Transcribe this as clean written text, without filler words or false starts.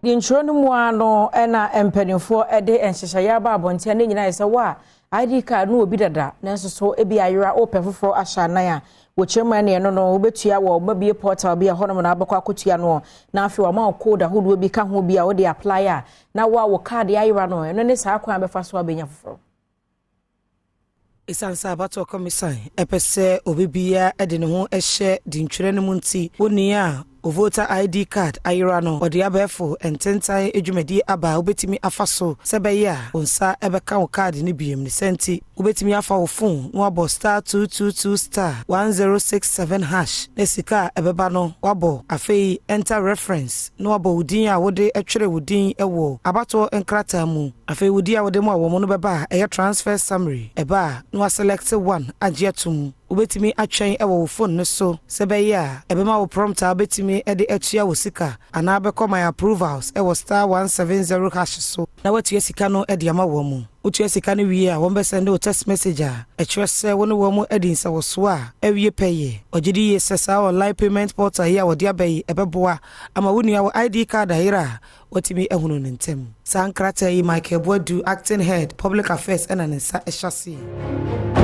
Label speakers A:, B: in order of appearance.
A: Deɛ ntwerɛ no mu ara no na mpanimfoɔ de nhyehyɛeɛ aba abɔnten ne nyinaa yɛ sɛ wo a ID card no wɔ bi dada nanso so ebi ayera, wopɛ foforɔ ahyɛ anan a, wɔkyerɛ mu ɛne ɛno no wobɛtua wɔ mabie portal bi a hɔnom na abɛkɔ akɔtua no, na afei wɔama wo code ahodoɔ bi ka ho bi a wode apply a, na wo a wo card ayera no, ɛno ne saa kwan a bɛfa so abɛnya foforɔ.
B: Ɛsiane sɛ abatoɔ kɔmisan ɛpɛ sɛ obi biara de ne ho hyɛ dintwerɛ no mu nti, wonni a o voter ID card ayera no, ɔde abɛɛfo ntentan dwumadie aba a wobɛtumi afa so sɛ bɛyɛ a wo nsa ɛbɛka wo card no biom. Ne sɛ nti wobɛtumi afa wo phone na wabɔ *222*1067# na sika a ɛbɛba no wabɔ. Afei enter reference na wabɔ wo din a wode twerɛ wo din wɔ abatoɔ nkrataa mu. Afei wo din a wode mu a wɔn no bɛba a ɛyɛ transfer summary ɛba a, na waselect one agye atom. Wobɛtumi atwɛn wɔ wo phone no so sɛ bɛyɛ a ɛbɛma wo prompt a wobɛtumi de atua wo sika anaa bɛkɔ my approvals ɛwɔ *170# so na woatua sika no de ama wɔn mu. Wotua sika no wie a, wɔn bɛsend wo text message a ɛkyerɛ sɛ wo ne wɔn mu adi nsɛwɔsoɔ a awie pɛyɛ. Ɔgye di yie sɛ saa online payment portal yi a wɔde aba yi ɛbɛboa ama wo nua wɔ ID card ayera a, watumi ahunu ne ntɛm. Saa nkrataa yi, Michael Boadu, acting head, public affairs, ɛna ne nsa ɛhyɛ aseɛ.